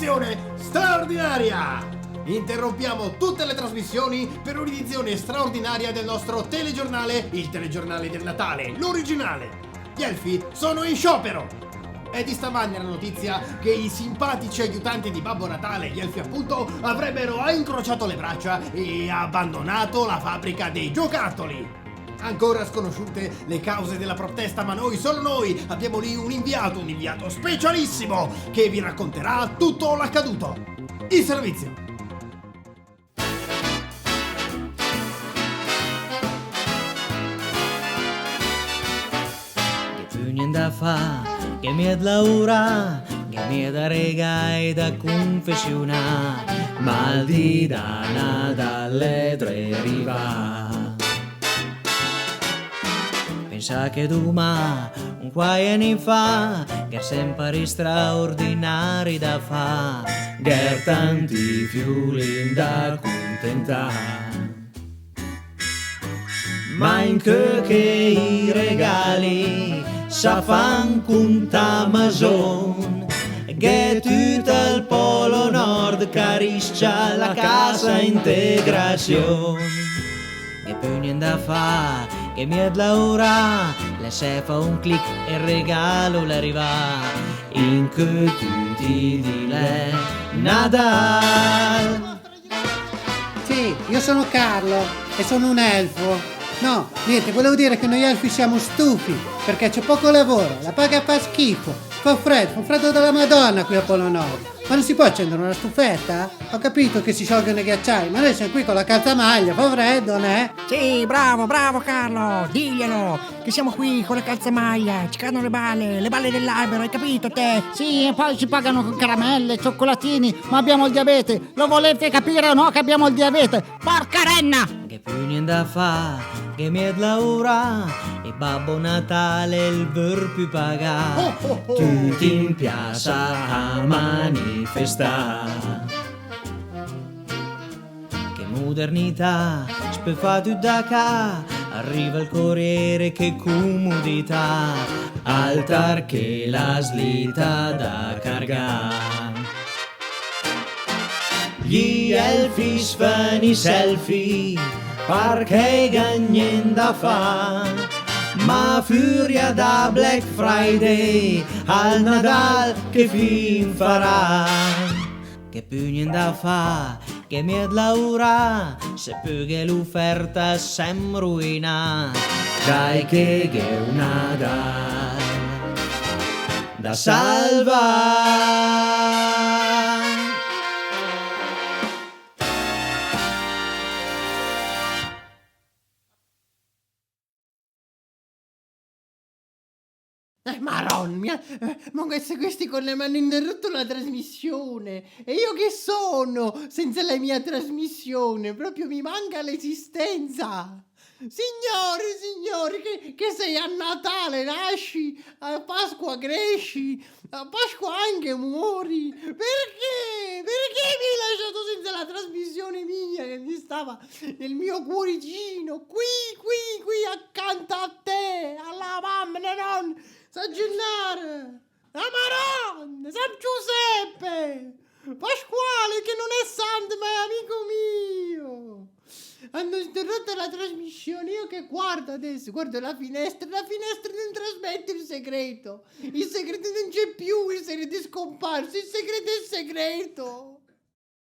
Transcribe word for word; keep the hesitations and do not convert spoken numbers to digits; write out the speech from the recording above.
Edizione straordinaria! Interrompiamo tutte le trasmissioni per un'edizione straordinaria del nostro telegiornale, il telegiornale del Natale, l'originale. Gli elfi sono in sciopero! È di stamane la notizia che i simpatici aiutanti di Babbo Natale, gli elfi appunto, avrebbero incrociato le braccia e abbandonato la fabbrica dei giocattoli. Ancora sconosciute le cause della protesta, ma noi, solo noi, abbiamo lì un inviato, un inviato specialissimo, che vi racconterà tutto l'accaduto. In servizio! Gh'è pü nient da fà, gh'è miet laurà, gh'è miet regai da cunfesiunà, ma ol dì de Nadal l'è dré rivà. Pensà che dumà, un quai anni fa, gh'è semper i straordinari da fà, gh'è tanti fiulin da cuntentà. Ma incö che i regali sa fan cuntà a mason, gh'è tüt ol Polo Nord ch'a ris-cia la cassa integrazion. Gh'è pü nient da fà, gh'è miet laurà, lé se fa un clic e ol regalo l'è rivà. Incö tücc i dì l'è Nadal. Sì, io sono Carlo e sono un elfo. No, niente, volevo dire che noi elfi siamo stufi, perché c'è poco lavoro, la paga fa schifo, fa freddo, fa freddo della Madonna qui a Polo Nord. Ma non si può accendere una stufetta? Ho capito che si sciolgono i ghiacciai, ma noi siamo qui con la calzamaglia, fa freddo, né? Sì, bravo, bravo Carlo, diglielo, che siamo qui con la calzamaglia, ci cadono le balle, le balle dell'albero, hai capito te? Sì, e poi ci pagano con caramelle, cioccolatini, ma abbiamo il diabete, lo volete capire o no che abbiamo il diabete? Porca renna! Gh'è pü nient da fà, gh'è miet laurà, e Babbo Natale el vör pü pagà. Oh, oh, oh. Tücc in piassa a manifestà. Che mudernità, s' pö fà tüt da cà, arriva ol curiere, che cumudità, altar che la slita da cargà. Gli elfi s' fan i selfie, parché i gh'han nient da fà, ma füria da Black Friday al Nadal che fin farà? Gh'è pü nient da fà, gh'è miet laurà, se pü gh'è l'uferta sem ruinà. Dai che gh'è un Nadal da salvà. Eh, Maron, mi ha, eh, ma se questi con le mani hanno interrotto la trasmissione. E io che sono senza la mia trasmissione? Proprio mi manca l'esistenza. Signori, signori, che, che sei a Natale, nasci, a Pasqua cresci, a Pasqua anche muori. Perché? Perché mi hai lasciato senza la trasmissione mia che mi stava nel mio cuoricino, qui, qui, qui, accanto a te, alla mamma, no, no, San Gennaro, la Maronna, San Giuseppe, Pasquale che non è santo ma è amico mio. Hanno interrotto la trasmissione, io che guardo adesso, guardo la finestra, la finestra non trasmette il segreto, il segreto non c'è più, il segreto è scomparso, il segreto è segreto.